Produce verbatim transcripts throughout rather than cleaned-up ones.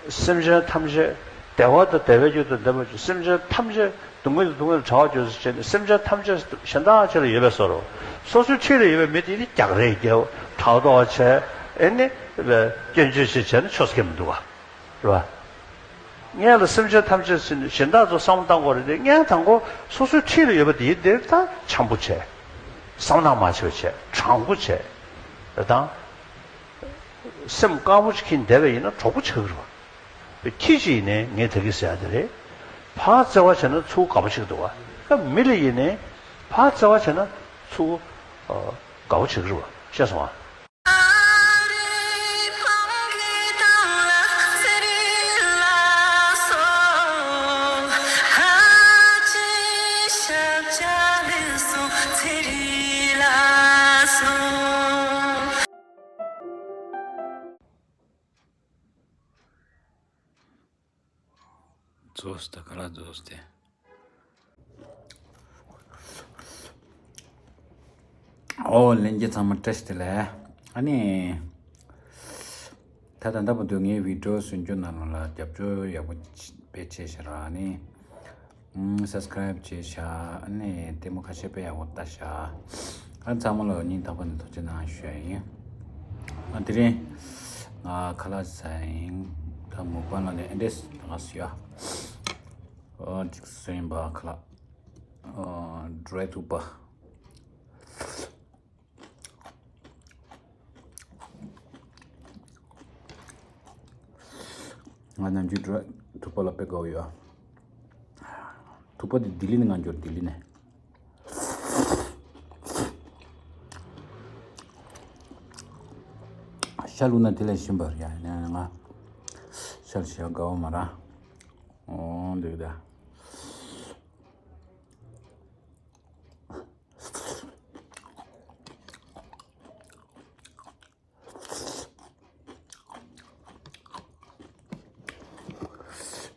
སེམས་ཅན་ཐམས་ཅད་བདེ་བ་དང་བདེ་བའི་རྒྱུ་དང་ལྡན་པར་གྱུར། སེམས་ཅན་ཐམས་ཅད་སྡུག་བསྔལ་དང་སྡུག་བསྔལ་བྲལ་བར་གྱུར་ཅིག་ཅེས་ནས། སེམས་ཅན་ཐམས་ཅད་གཞན་དག་ཅིག་ལ་ཡོད་པའི་བཟོ་འདྲ། སོ་སོའི་འཁྲིས་ལ་ཡོད་པའི་མི་དེ་ནི་རྒྱག་རེས་རྒྱག་ཕྲག་དོག་བྱས། ཨེ་ནི་སྐྱོན་བརྗོད་ཅིག་བྱས་ནས་ཆོས་སྐད་མི་འདུག་བ། རེད་བ། སྔོན་ལ་སེམས་ཅན་ཐམས་ཅད་ཟེར་ནས་གཞན་དག་ཚོ་བསམ་བློ་བཏང་དགོས་རེད་དེ། སྔོན་དང་པོ་སོ་སོའི་འཁྲིས་ལ་ཡོད་པ་དེ་འདིར་ད་འཆམ་པོ་བྱས། བསམ་བློ་མ་བྱས་པ་བྱས། དྲང་པོ་བྱས། རེད་དང་། སེམས་དཀར་པོ་ཞིག་གིས་བསྡད་པ་ཡིན་ན་གྲོགས་པོ་ཆགས་ཀྱི་རེད་བ། ཁྱི་ཅིག་ཡིན་ནའི་ངས་ད་གིན་ཟེར་ཡ་དེ་རེད། ཕར་བརྩེ་བ་བྱས་ན་ཚུར་དགའ་པོ་ཆགས་ཀྱི་འདུག་བ། ད་མི་ལ་ཡིན་ནའི་ཕར་བརྩེ་བ་བྱས་ན་ཚུར་ཨ་དགའ་པོ་ཆགས་ཀྱི་རེད་བ། ཤེས་སོང་ང་། རྫོགས་སོང་། ད་ག་རེ་རྫོགས་སོང་སྟེ། ཨོ་ལྷན་རྒྱས་ཚང་མ་བཀྲ་ཤིས་བདེ་ལེགས། ཨ་ནི། ད་ད་ལྟ་བར་དུ་ངའི་བི་ཌི་ཡོ་བཟོ་རྒྱུ་ནང་ལོགས་ལ་རྒྱབ་སྐྱོར་ཡག་པོ་དཔེ་བྱས་ཤག་ར། ཨ་ནི། ཨུམ། སབ་སི་ཀ་རེབ་བྱས་ཤག་ཨ་ནི་ལྟད་མོ་ཁ་ཤས་དཔེ་ཡག་པོ་ལྟ་ཤག་ཨ་ཚང་མ་ལ་སྙིང་ཐག་པ་ནས་ཐུགས་རྗེ་གནང་ཞུ་ཡ་ཡིན། ཨ་དེ་རིང་ང་ཁ་ལག་ཟ་ཡིན། ད་མུག་པང་ལ་ནས་ཨེ་འདྲས་ང་ཟ་ཡ། ཨ་གཅིག་ཟོས་ཡིན་པ་ཁ་ལག་ཨ་ཌི་རའི་ཐུག་པ། ང་ནམ་རྒྱུན་འགྲོ་ཐུག་པ་ལ་དཔེ་དགའ་བོ་ཡོད། ཐུག་པ་དེ་ལྡི་ལི་ནས་ང་འབྱོར། ལྡི་ལི་ནས། ཤ་བླུགས་ན་དེ་ལས་ཞིམ་པ་རེད་ཡ། ཡིན་ན་ང་ཤ་ལ་ཞེ་དྲག་དགའ་བོ་མ་རེད། འོ་འདུག་ད།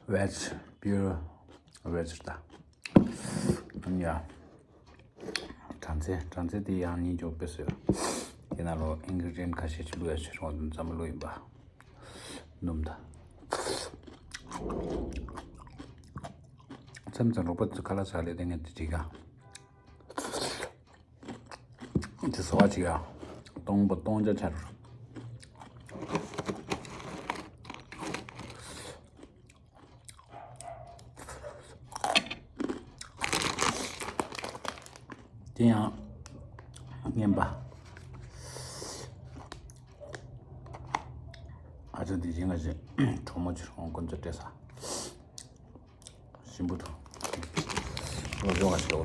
Veg, pure veg ད། ཡ། སྦྲང་རྩི། སྦྲང་རྩི་དེ་ཡང་སྙིང་རྗེ་པོ་དཔེ་བཟོས། དེ་ནང་ལོགས་ཨིན་གི་རི་ཌི་ཡན་ཊི་ཁ་ཤས་ཅིག་བླུགས་ཡ་བྱས། རོང་ཙམ་བླུགས་ཡིན་པ། སྣུམ་ད། མཚམས་མཚམས་རོགས་པ་ཚོས་ཁ་ལག་ཟ་ལེ་དེ་ངས་དེ་བྱེད་ག་དེ་ཟ་བ་ཅིག་ཡ། སྟོང་པ་སྟོང་ཆ་ཆར། དེ་ཡང་ངན་པ། ཨ་ཅག་དེ་བཞིན་ང་ཞིག་གྲོགས་མོ་ཆུ་རོང་དཀོན་མཆོག་སྤྲད་ས། ཞིམ་པོ་དང་། ལོ་ཇོ་ང་ཞིག་ལོ།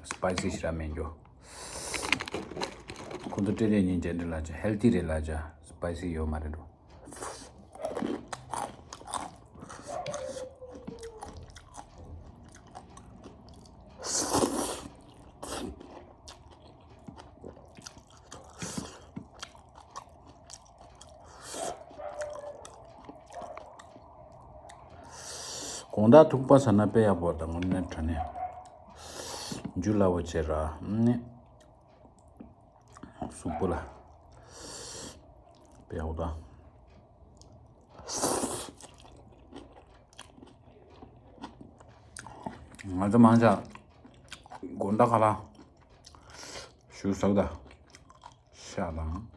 སི་པའི་སི་ཞིག་ར་མེད་འགྱོ། ཁོ་ཚོ་སྤྲད་དེ་ཉིན་རྒྱན་འདྲི་ལ་ཅི་ཧེལ་ཐི་རེད་ལ་ཅི་སི་པའི་སི་ཡོད་མ་རེད་འགྲོ། དགོང་དག་ཐུག་པ་ཟ་ན་དཔེ་ཡག་པོ་དང་དངོས་གནས་དྲང་གནས། འཇུ་སླ་བོ་བྱས་ར་ནི། གཟུགས་པོ་ལ་དཔེ་ཡག་པོ་དང་། ང་ཚོ་མང་ཆ་དགོང་དག་ཁ་ལག་ཞུ་ཟ་གི་ད། ཤ་དང་།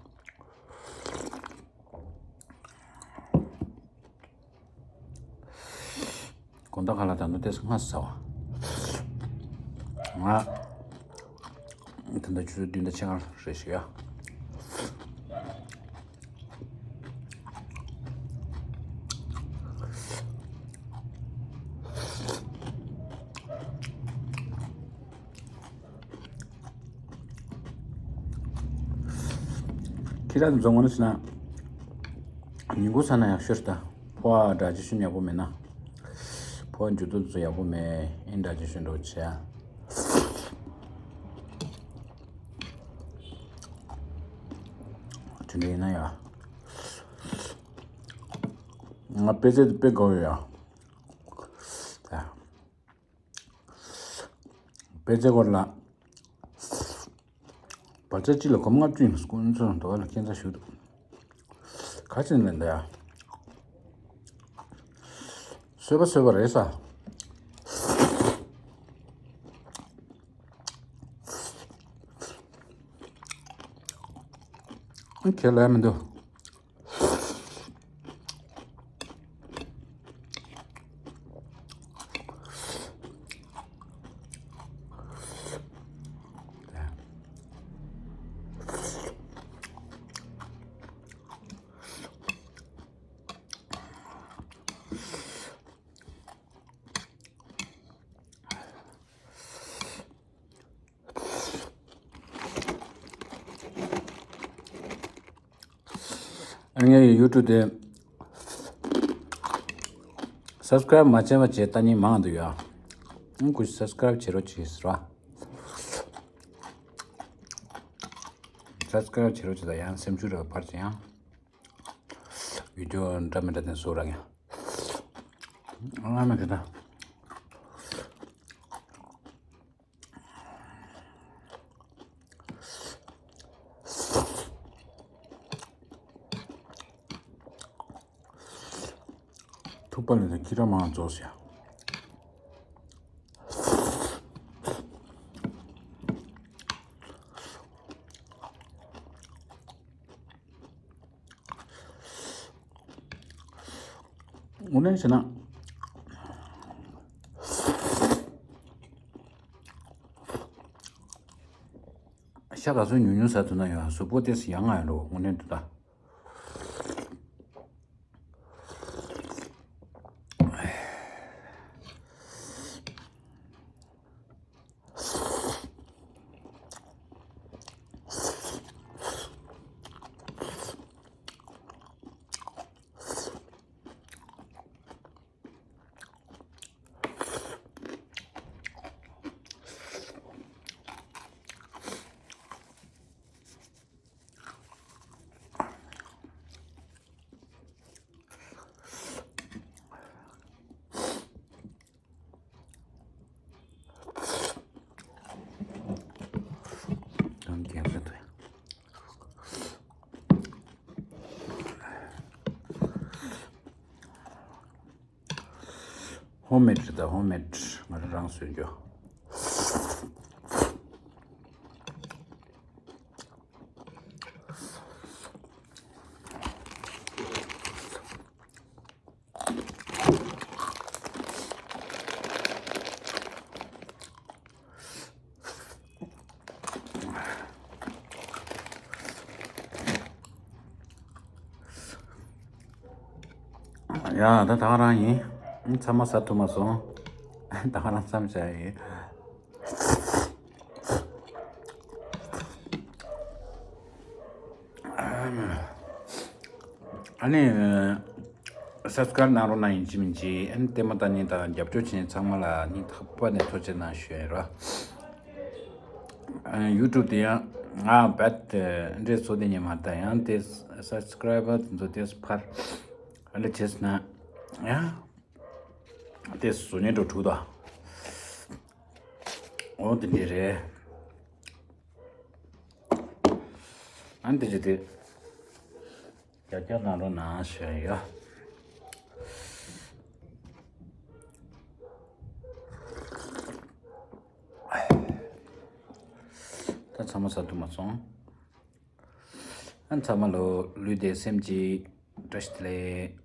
དགོང་དག་ཁ་ལག་ད་ནི་ཏོག་ཙམ་སྔ་ཟ་བ། ང་ད་ལྟ་ཆུ་ཚོད་བདུན་དང་ཕྱེད་ཀ་རེད་ཞིག་ཡ། ཁྱེད་རང་ཚོ་ངོ་ནས་ཟེར་ན། ཉིན་གུང་ཟ་ན་ཡག་ཤོས་རེད་ད། ཕོ་བ་འདྲ་ཅིག་ཤུན་ཡག་པོ་མེད་ན། ཕོ་བ་འཇུ་དུས་ཚོད་ཡག་པོ་མེད། ཨེ་འདྲ་ཅིག་ཤུན་འགྲོ་བྱེད་ཡ། དེ་འདྲ་ཡིན་ན་ཡ། ང་པད་ཚལ་དེ་དཔེ་དགའ་བོ་ཡོད་ཡ། པད་ཚལ་སྐོར་ལ། བར་ཆ་གཅིག་ལ་སྒོར་མོ་ལྔ་བཅུ་ཡིན། སྐུ་མཁྱེན་འདི་བ་ལ་ཁྱད་མཚར་ཞིག་འདུག་ག་ཅི་ནས་ལེན་ད་ཡ། སོས་པ་སོས་པ་རེད་ས། ཁས་ལེན་མི་འདུག་ངའི་ཡུ་ཊུབ་དེ་སབ་སི་ཀ་རེབ་མ་བྱས་པ་བྱས་ལྟ་མཁན་མང་འདུག་ཡ། ཨང་ཁུ་སབ་སི་ཀ་རེབ་བྱེད་རོགས་བྱེད་ཟེར་བ། སབ་སི་ཀ་རེབ་བྱེད་རོགས་བྱེད་དང་ཡང་སེམས་ཤུགས་རེ་བ་འཕར་བྱེད་ཡང་། བི་ཌིའོ་འདྲ་མི་འདྲ་དེ་བཟོ་རག་ཡང་། ཨ་མ་གི་ད། ཐུག་པ་ལས་ནས་ཁྱི་ར་མང་རྫོགས་ཤག་དངོས་གནས་བྱས་ན། ཤ་ག་ཚོད་ཉུང་ཉུང་ཟ་ཐུབ་ན་ཡང་གཟུགས་པོ་ཏོག་ཙམ་ཡང་ང་ཡང་འགྲོ་དངོས་གནས་འདུག་ད། ཧོམ་མེད་རེད་ད། ཧོམ་མེད་ང་རང་རང་བཟོས་རྒྱུ། ཡ་ད་ད་ག་རང་ཡིན། ཚང་མ་ཟ་ཐུབ་མ་སོང་། ད་ག་རང་མཚམས་བཞག་ཡིན། ཨ་ནི། སབ་སི་ཀ་རེབ་གནང་རོགས་གནང་ཡིན་གཅིག་མིན་གཅིག་ཨ་ནི་ལྟད་མོ་ལྟ་མཁན་དང་རྒྱབ་སྐྱོར་བྱེད་མཁན་ཚང་མ་ལ་སྙིང་ཐག་པ་ནས་ཐུགས་རྗེ་གནང་ཞུ་ཡ་ཡིན་ར། ཨ་ནི་ཡུ་ཊུབ་དེ་ཡང་ང་རྦད་དེ་འདྲའི་བཟོ་དེ་ཉན་མ་ད་ཡང་དེ་སབ་སི་ཀ་རེ་བར་དེ་ཚོ་དེ་འཕར་ཨ་ནི་བྱས་ན་ཡང་དེ་བཟོ་ཉན་འགྲོ་དྲུག་དང་། འོ་དེ་འདྲ་རེད། ཨ་ནི་དེ་ཅི་དེ། རྒྱབ་སྐྱོར་གནང་རོགས་གནང་ཞུ་ཡ་ཡོད། ད་ཚང་མ་ཟ་ཐུབ་མ་སོང་། ཨ་ཚང་མ་ལོ་ལུས་བདེ་སེམས་སྐྱིད། བཀྲ་ཤིས་བདེ་ལེགས།